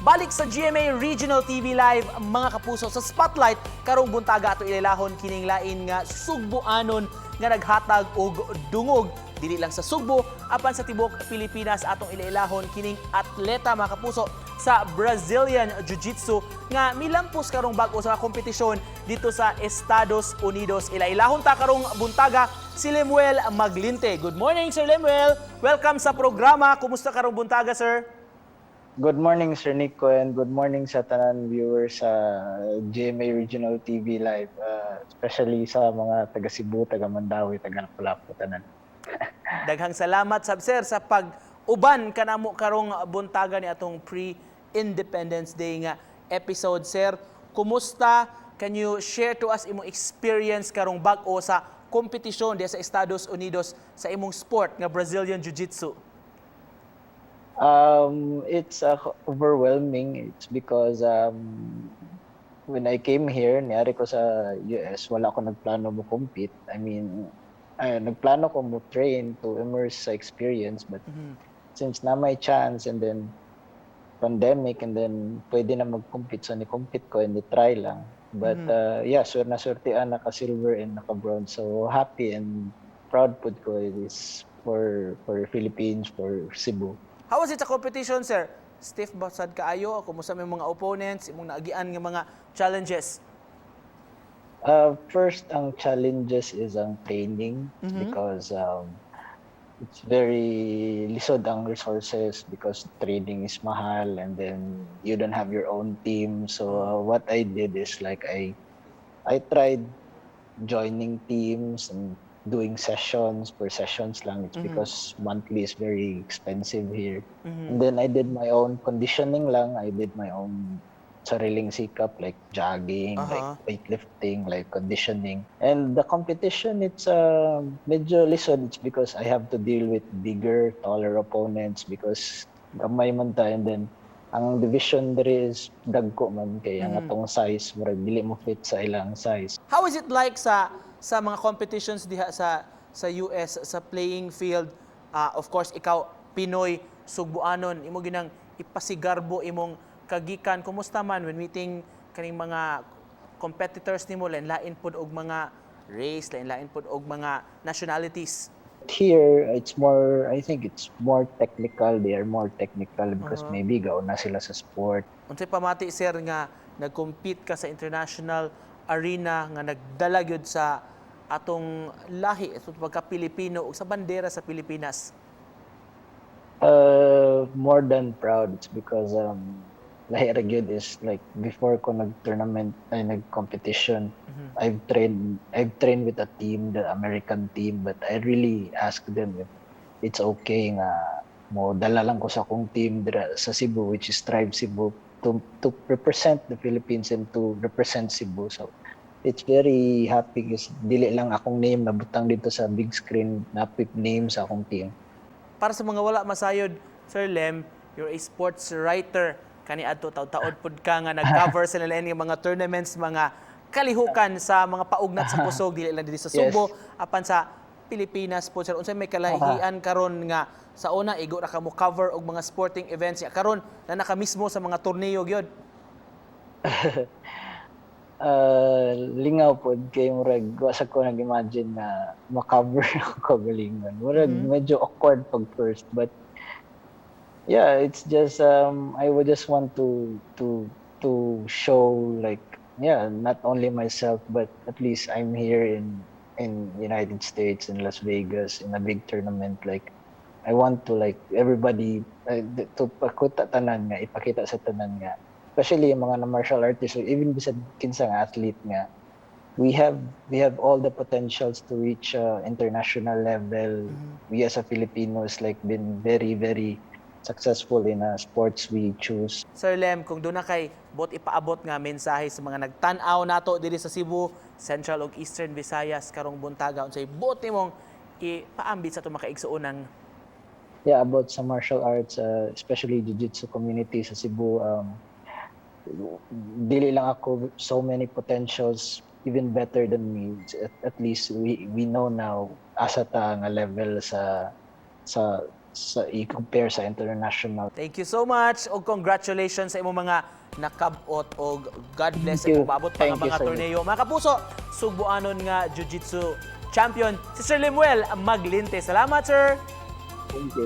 Balik sa GMA Regional TV Live, mga kapuso, sa Spotlight karong buntaga, ato ilailahon kining lain nga Sugboanon nga naghatag og dungog dili lang sa Sugbo apan sa tibuok Pilipinas. Atong ilailahon kining atleta, mga kapuso, sa Brazilian Jiu-Jitsu nga milampos karong bag-o sa kompetisyon dito sa Estados Unidos. Ilailahon ta karong buntaga si Lemuel Maglinte. Good morning, Sir Lemuel. Welcome sa programa. Kumusta karong buntaga, sir? Good morning, Sir Nico, and good morning sa tanan viewers sa GMA Regional TV Live, especially sa mga taga Cebu, taga Mandaue, taga Lapu-Lapu, tanan. Daghang salamat sab, sir, sa pag-uban kanamo karong buntaga ni atong pre-Independence Day nga episode, sir. Kumusta? Can you share to us imong experience karong bag-o sa kompetisyon diya sa Estados Unidos sa imong sport nga Brazilian Jiu-Jitsu? It's overwhelming. It's because when I came here, niari ko sa US, wala ko nagplano mo compete. I mean, ay, nagplano ko mo train to immerse sa experience, but since na may chance and then pandemic and then pwede na mag-compete, so ni-compete ko and ni-try lang. But yeah, sure na swertean, naka silver and naka bronze. So happy and proud pud ko. It is for Philippines, for Cebu. How was it sa competition, sir? Stiff ba sad kaayo? Kumusta may mga opponents? Imong naagian nga mga challenges? First, ang challenges is ang training because it's very lisod ang resources because training is mahal and then you don't have your own team. So what I did is like I tried joining teams and doing sessions per sessions lang. It's because monthly is very expensive here. And then I did my own conditioning lang. I did my own sariling sikap, like jogging, like weightlifting, like conditioning. And the competition, it's medyo lisod. It's because I have to deal with bigger, taller opponents because gamay man ta and then ang division diri is dagko man kay ang atong size murag dili mo fit sa ilang size. How is it like sa mga competitions diha sa US, sa playing field? Ah, of course, ikaw Pinoy, Sugboanon, imo ginang ipasigarbo imong kagikan. Kumusta man when meeting kaning mga competitors nimo, lain-lain pud og mga race, lain-lain pud og mga nationalities? Here, it's more, I think it's more technical. They are more technical because maybe gauna sila sa sport. Unsay pamati, sir, nga nag-compete ka sa international arena nga nagdala gyud sa atong lahi, atong pagka Pilipino ug sa bandera sa Pilipinas? More than proud. It's because lahi ra gyud is like before ko nag-tournament ay nag-competition, I've trained with a team, the American team, but I really asked them if it's okay nga mo dala lang ko sa akong team dira sa Cebu, which is Tribe Cebu, to represent the Philippines and to represent Cebu. So it's very happy kasi dili lang akong name nabutang dito sa big screen, napip name sa akong team. Para sa mga wala masayod, Sir Lem, you're a sports writer. Kani adto taud-taod pud ka nga nag-cover sa lain nga mga tournaments, mga kalihukan sa mga paugnat sa kusog dili lang diri sa Sugbo apan sa Pilipinas po, sir. Unsay may kalahian karon nga sa una igo ra ka mo cover og mga sporting events, ya karon na naka mismo sa mga torneo gyud? Lingaw pod kay murag wa sa ko nag-imagine na ma-cover ako kagalingon. Murag medyo awkward pag first, but yeah, it's just I would just want to show, like, yeah, not only myself but at least I'm here in United States, in Las Vegas, in a big tournament. Like, I want to, like, everybody to pakita tanan nga, ipakita sa tanan nga, especially yung mga na martial artists or even bisag kinsa nga athlete nga we have all the potentials to reach international level. We as a Filipinos like been very, very successful in sports we choose. Sir Lem, kung duna kay buot ipaabot nga mensahe sa mga nagtan-aw nato diri sa Cebu, Central ug Eastern Visayas karong buntaga, unsay buot nimong ipaambit sa atong mga kaigsuonan? Yeah, about sa martial arts, especially jiu-jitsu community sa Cebu, dili lang ako, so many potentials even better than me. At least we know now asa ta nga level sa Sa i-compare sa international. Thank you so much ug congratulations sa imong mga nakab-ot og God bless sa Thank you. imong paabot pa nga Thank you, mga sir. torneo. Mga kapuso, Sugbuanon nga jiu-jitsu champion si Sir Lemuel Maglinte. Salamat, sir. Thank you.